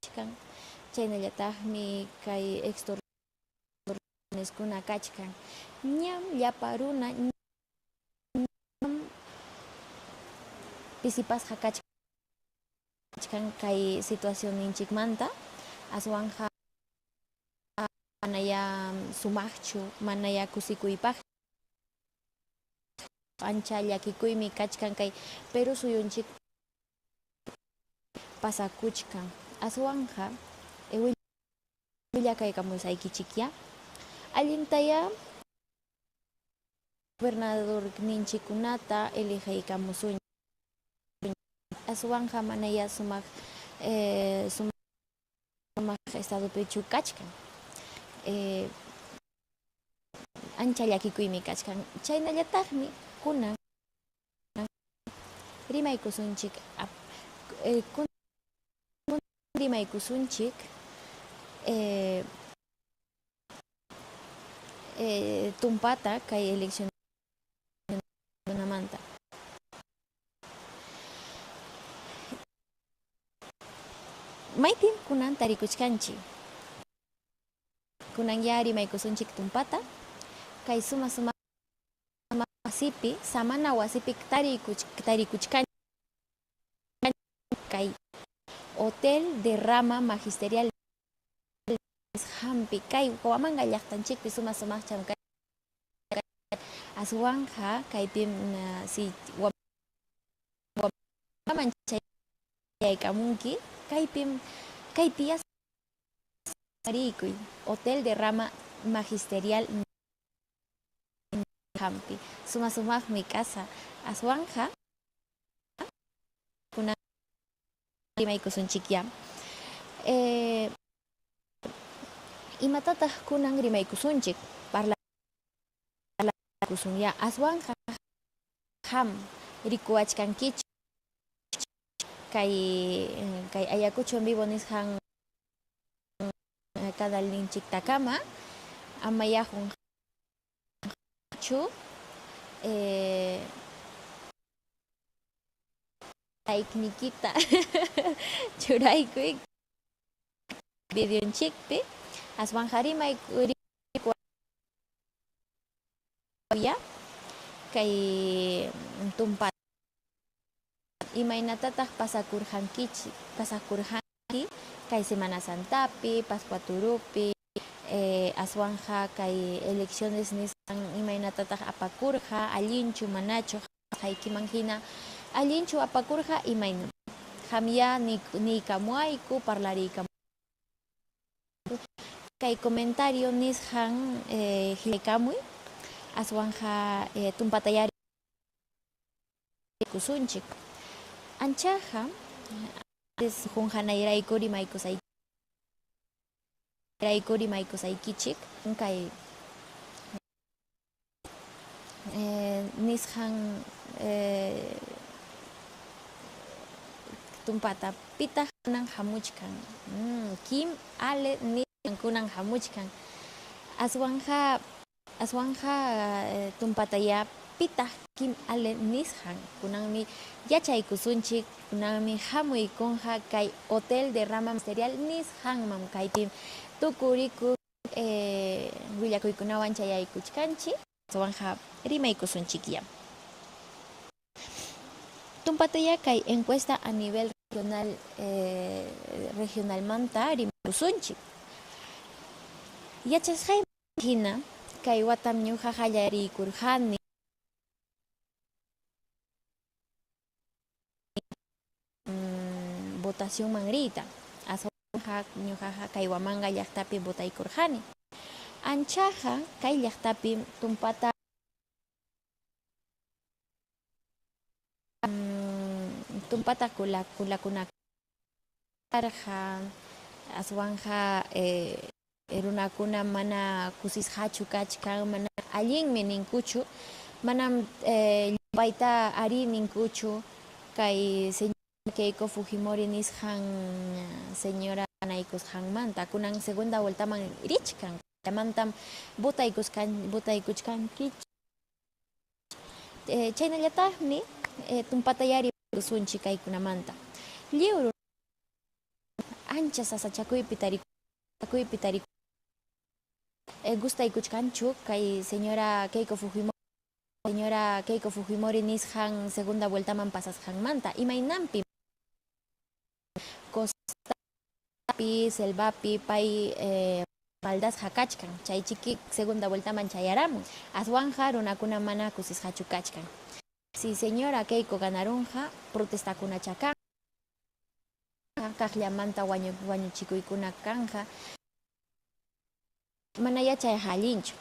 Kachkan, chaynallataqmi kay extorsioneskuna kachkan. Ñam llapa runa ñam pisipasqa kachkan kay situacionninchikmanta, aswanqa manayá sumaqchu, manayá kusikuypaqchu, ancha llakikuymi kachkan kay Perú suyunchik pasakuchkan. Aswanqa willakaykamusaykichikyá. Allintayá gobernadorninchikkunata eligeykamusunchik. Aswanqa manayá sumaq sumaq estadopichu kachkan. Ancha llakikuymi kachkan. Chaynallataqmi kunan rimaykusunchik rimaykusunchik tumpata kay eleccionkunamanta. Maypim kunan tarikuchkanchik? Kunanyá rimaykusunchik tumpata kay suma sumaq wasipi, samana wasipi tarikuchkanchik kay Hotel de Rama Magisterial nisqanpi kay Huamanga llaqtanchikpi suma sumaqcham kay aswanqa kaypim si Huamangaman chayaykamunki kaypim kaypiyá samariykuy Hotel de Rama Magisterial nisqanpi suma sumaqmi kasa aswanqa kunan rimaykusunchikyá. Imatataq kunan rimaykusunchik? Parlakusunyá aswanqa qam rikuwachkankichu kay kay Ayacucho en vivo nisqan kanalninchiktakama amayá qunqachu like nikita churaykuy videonchikpi aswanqa rimay ya kay tumpa imaynatataq pasakurqankichik pasakurqanki kay Semana Santapi, Pascua Turupi, aswanqa kay elecciones nisqan imaynatataq apakurqa, allinchu manachu qasqaykiman hina allinchu apakurqa imaynam. Qamyá niykamuwayku, parlariykamuwayku kay comentario nisqan qillqaykamuy aswanqa tumpatayá rikusunchik. Anchaqa qunqanayrayku rimaykusaykichik kay nisqan tumpata pitaq kunan hamuchkan Kim Ale nisqan kunan hamuchkan aswanqa aswanqa tumpatayá pitaq Kim Ale nisqan kunanmi yachaykusunchik kunanmi hamuykunqa kay Hotel de Rama Magisterial nisqanman kaypim tukurikuy willakuykunawan chayaykuchkanchik aswanqa rimaykusunchikyá. Tumpatayá kay encuesta a nivel regional regionalmanta rimaykusunchik. Yachasqayman hina kay watam ñuqa qallariykurqani votacionman riyta aswanqa ñuqaqa kay Huamanga llaqtapi votaykurqani. Anchaqa kay llaqtapi tumpata tumpata kulakuna karqa aswanqa runakuna mana kusisqachu kachkan mana allinmi ninkuchu manam llumpayta arí ninkuchu kay señora Keiko Fujimori nisqan señora ganaykusqanmanta kunan segunda vueltaman richkan mantam votaykuchkankichik chaynallataqmi tumpatayá rimaykusunchik kaykunamanta lliw Ancha sasachakuypi tarikuypi tarik gustaykuchkanchu kay señora Keiko Fujimori, señora Keiko Fujimori nisqan segunda vueltaman pasasqanmanta. Imaynanpi costapi, selvapi pay maldasqa kachkan, chay chiki segunda vueltaman chayaramun. Aswanja runakuna mana kusisqachu kachkan. Si señora Keiko ganarunqa, protestakunachá kanqa, kaqllamanta wañuchikuykuna kanja. Mana yachayqa allinchu.